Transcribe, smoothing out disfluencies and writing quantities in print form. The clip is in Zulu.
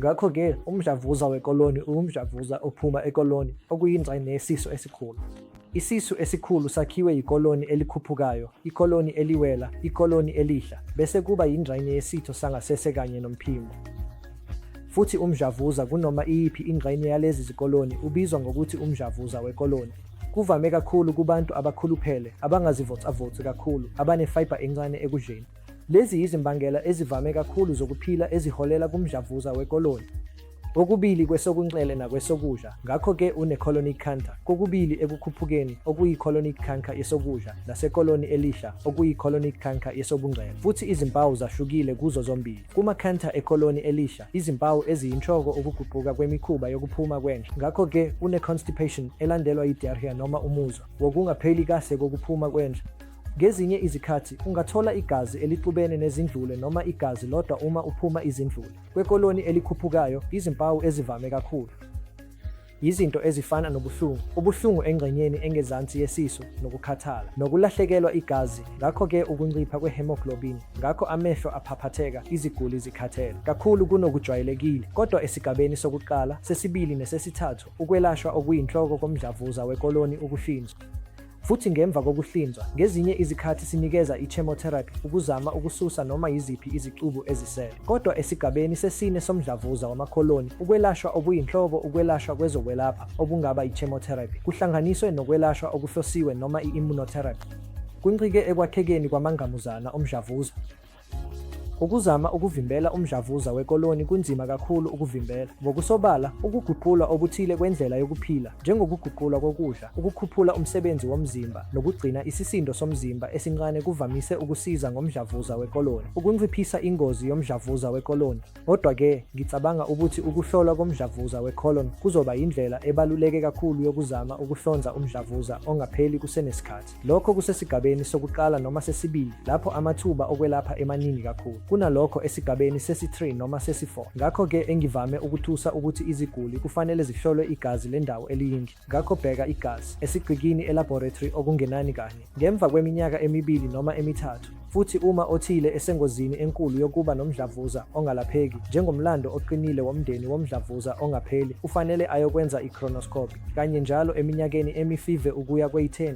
Ngakho-ke, umdlavuza wekoloni uwumdlavuza ophuma ekoloni, okuyingxenye yesisu esikhulu. Isisu esikhulu sakhiwe yikoloni elikhuphukayo, ikoloni eliwela, ikoloni elihla, bese kuba yingxenye yesitho sangasese kanye nomphimbo. Futhi umdlavuza kunoma iyiphi ingxenye yalezi zikoloni ubizwa ngokuthi umdlavuza wekoloni. Kuvame kakhulu kubantu abakhuluphele, abangazivocavoci kakhulu, abane-fiber encane ekudleni. Lezi yizimbangela ezivame kakhulu zokuphila eziholela kumdlavuza wekoloni. Kokubili kwesokunxele nakwesokudla, ngakho-ke une-colonic cancer, kokubili ekukhuphukeni, okuyi-colonic cancer yesokudla, nasekoloni elihla, okuyi-colonic cancer yesobunxele, futhi izimpawu zahlukile kuzo zombili. Kuma-cancer ekoloni elihla, izimpawu eziyinhloko ukuguquka kwemikhuba yokuphuma kwenhla, ngakho-ke une-constipation elandelwa yi-diarrhea noma umuzwa wokungapheli kahle kokuphuma kwenhla. Ngezinye izikhathi ungathola igazi elixubene nezindlule noma igazi lodwa uma uphuma izindlule. Kwekoloni elikhuphukayo, izimpawu ezivame kakhulu yizinto ezifana nobuhlungu, ubuhlungu engxenyeni engezansi yesisu nokukhathala, nokulahlekelwa igazi, ngakho-ke ukuncipha kwe-hemoglobin, ngakho amehlo aphaphatheka, iziguli zikhathele kakhulu kunokujwayelekile. Kodwa esigabeni sokuqala, sesibili nesesithathu, ukwelashwa okuyinhloko komdlavuza wekoloni ukuhlinzwa. Futhi ngemva kokuhlinzwa, ngezinye izikhathi sinikeza i-chemotherapy ukuzama ukususa noma yiziphi izicubu ezisele. Kodwa esigabeni sesine somdlavuza wamakholoni, ukwelashwa okuyinhloko ukwelashwa kwezokwelapha obungaba i-chemotherapy kuhlanganiswe nokwelashwa okuhlosiwe noma i-immunotherapy. Kuncike ekwakhekeni kwamangqamuzana omdlavuza. Ukuzama ukuvimbela umdlavuza wekoloni kunzima kakhulu ukuvimbela. Ngokusobala, ukuguqulwa okuthile kwendlela yokuphila, njengokuguqulwa kokudla, ukukhuphula umsebenzi womzimba, nokugcina isisindo somzimba esincane kuvamise ukusiza ngomdlavuza wekoloni, ukunciphisa ingozi yomdlavuza wekoloni. Kodwa-ke, ngicabanga ukuthi ukuhlolwa komdlavuza we-colon kuzoba yindlela ebaluleke kakhulu yokuzama ukuhlonza umdlavuza ongapheli kusenesikhathi. Lokho kusesigabeni sokuqala noma sesibili, lapho amathuba okwelapha emaningi kakhulu kunalokho esigabeni sesi-3 noma sesi-4. Ngakho-ke engivame ukutusa ukuthi iziguli kufanele zihlolwe igazi lendawo eliyindlu. Ngakho bheka igazi esigqikini e-laboratory okungenani kanye ngemva kweminyaka emibili noma emithathu. Futhi uma othile esengozini enkulu yokuba nomdlavuza ongalapheki, njengomlando oqinile womndeni womdlavuza ongapheli, ufanele ayokwenza i-colonoscopy kanye njalo eminyakeni emi-5 ukuya kweyi-10.